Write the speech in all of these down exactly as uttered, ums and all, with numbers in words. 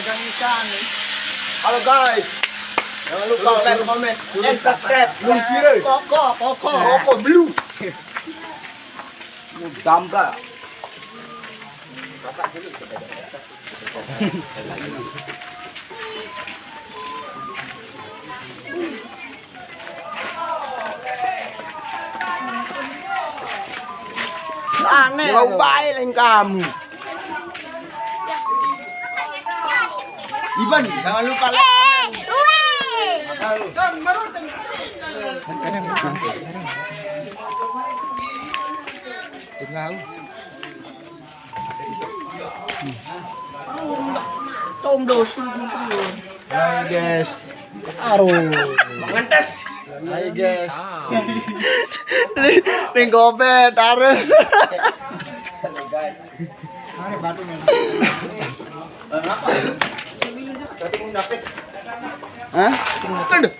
dagang ikan. Halo guys. Jangan lupa like, comment, and subscribe. Belum sih, Rey. Koko, koko. Koko blue. Ini gambar. Aneh. Kau baik lain kamu. Iban, jangan lupa like. Tinggal. Tom dos. Hai guys. Aduh. Mangantes. Hai guys. Ning gobe taruh. Halo guys. Mari batu men. Hah? Aduh.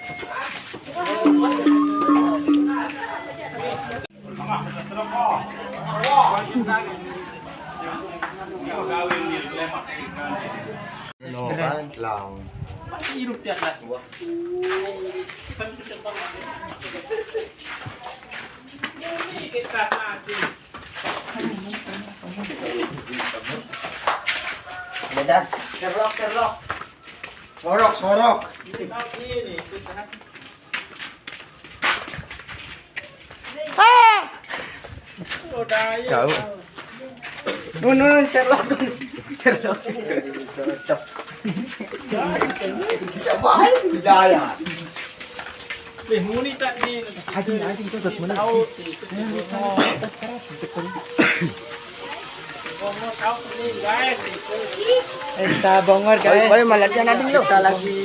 No, kan, lang. Beda. Sherlock, Sherlock. Sorok, sorok. Tahu. Nun, nun, Sherlock, nun. Sherlock. Cocok. Siapa? Hidayah. Weh, muni tak ni? Adi, Adi, itu kat mana? Tahu, tu, tu, tu. Kita Bongor, guys. Baru, baru malah dia nanti lu. Kita lagi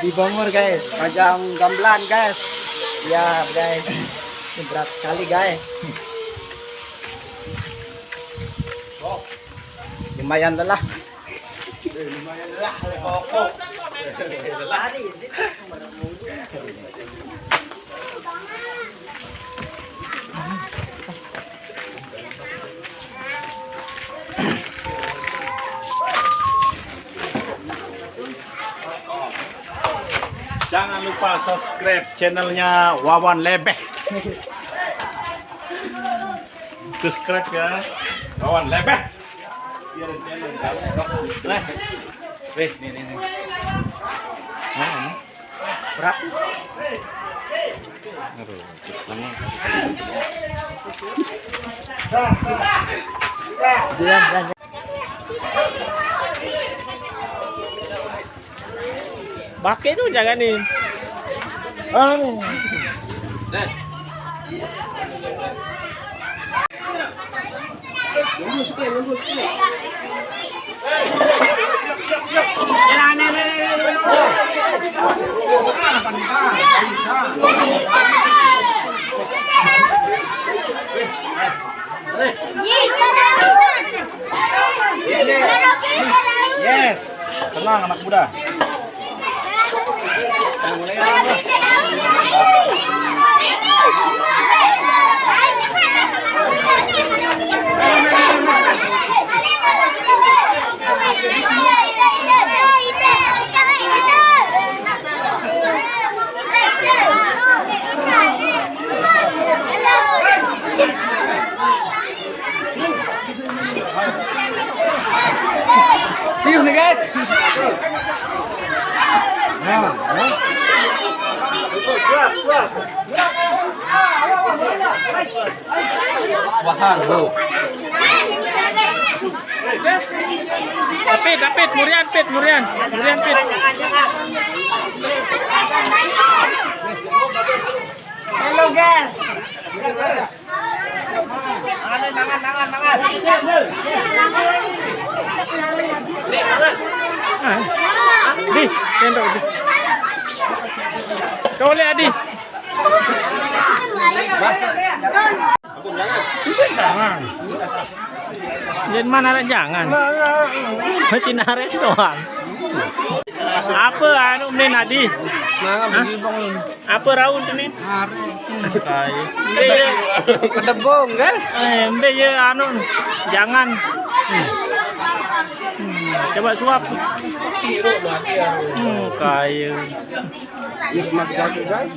di Bongor, guys. Pajang gamelan, guys. Ya, guys. Ini berat sekali, guys. Lumayan lelah. Lumayan lelah, lelah. Lelah. Jangan lupa subscribe channelnya Wawan Lebeh. Subscribe ya, Wawan Lebeh. Biar channel kamu. Nah. Nih, nih, nih, nih. Nah, ini. Berat. Aduh, ini. Diam, diam. Pakai tu jangan ni. Anu. Yes. Tenang, anak muda. Piuh nih, guys. Nah, ya. Wahan, bro. Apit, apit, murian, pit, murian. Murian, pit. Hello, guys. Mangan, mangan, mangan, mangan. Ah. Di, tendok di. Kau lihat, Di. Jangan. Jadi mana ada jangan. Masih nares doang. Apa anu, Min, Adi? Hah? Apa raun tu, Min? Kai. Kedebong, guys. Eh, embe ya anu, jangan. Hmm. Hmm, coba suap. Hmm, kaya. Nikmat satu, guys.